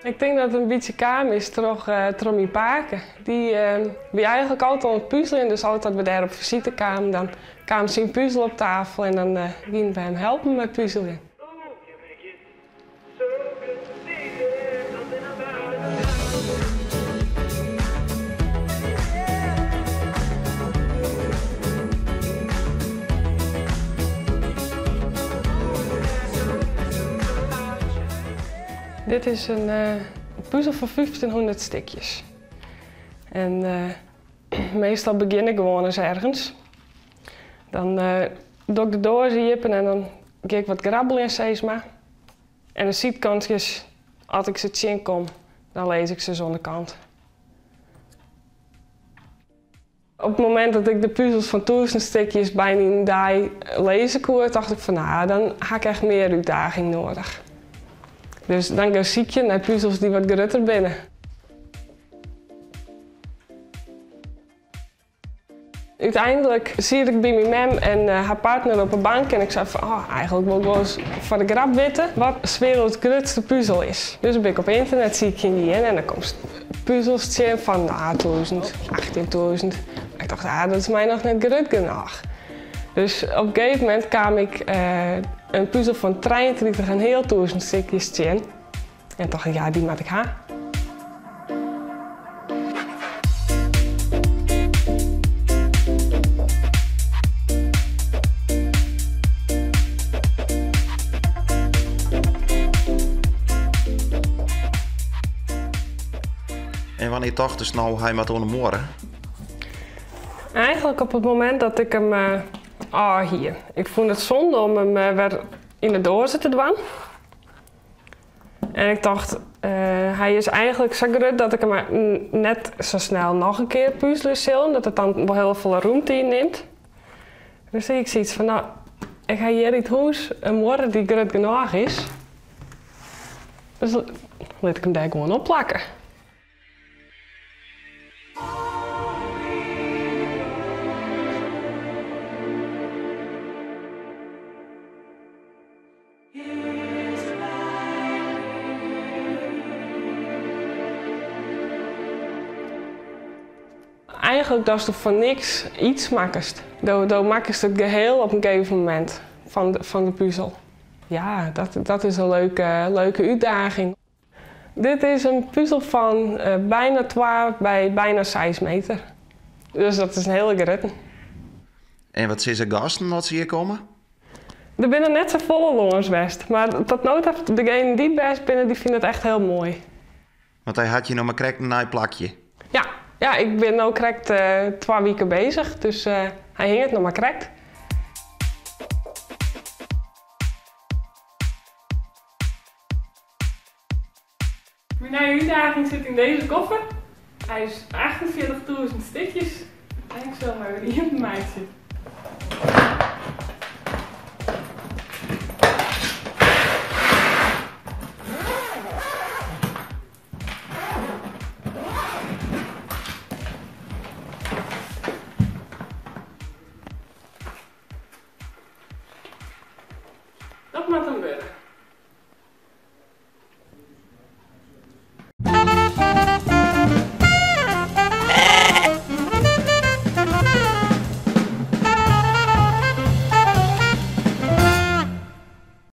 Ik tink dat it in bytsje kaam is troch troch myn pake. Dy wie eigenlik altyd oan it puzeljen, dus altyd as we dêr op fisite kamen, dan kaam syn puzel op tafel en dan giene we him helpen mei puzeljen. Dit is in puzel fan fyftjinhûndert stikjes. En meastal begjin ik gewoan ris ergens. Dan doch ik de doaze iepen en dan gean ik wat grabbeljen sis mar. En de sydkantsjes, as ik se tsjinkom, dan lis ik se ris oan de kant. Op it momint dat ik de puzels fan tûzen stikjes byna yn in dei lizze koe, tocht ik fan no, dan ha ik echt mear útdaging noadich. Dus dan gean sykjen nei puzels dy't wat grutter binne. Uteinlik siet ik by myn mem en har partner op 'e bank en ik sei fan, oh, eigenlik wol ik wol ris foar de grap witte wat 's werelds grutste puzel is. Dus bin ik op ynternet sykjen gien en dan komst puzels tsjin fan no, tûzen, achttjintûzen. Mar ik tocht, ah, dat is my noch net grut genôch. Dus op in gegeven momint kaam ik in puzel fan trijeentritich en heal tûzen stikjes tsjin. En tocht ik, ja, dy moat ik ha. En wannear tochtest no, hy moat oan de muorre? Eigenlik op it momint dat ik him ôf hie. Ik fûn it sonde om him wer yn de doaze te dwaan. En ik tocht, hy is eigenlik sa grut dat ik him net sa snel noch in kear puzelje sil, omdat it dan wol hiel folle rûmte ynnimt. Dus hie ik sayts fan, no, ik ha hjir yn it hûs in muorre dy't grut genôch is. Dus lit ik him dêr gewoan op plakke. Eigenlik datsto fan niks iets makkest. Do makkest it geheel op in gegeven momint fan de puzel. Ja, dat is in leuke útdaging. Dit is in puzel fan byna twa by byna seis meter. Dus dat is in hiele grutte. En wat sizze gasten as se hjir komme? Der binne net safolle lâns west, mar tot no ta, degenen dy't west binne, dy fine it echt hiel moai. Want hy hat hjir noch mar krekt in nij plakje. Ja, ja, ik bin no krekt twa wike bezich, dus hy hinget noch mar krekt. Myn nije útdaging sit yn dizze koffer. Hy is achtenfjirtichtûzen stikjes en ik sil him even iepen meitsje. Dat moat him wurde.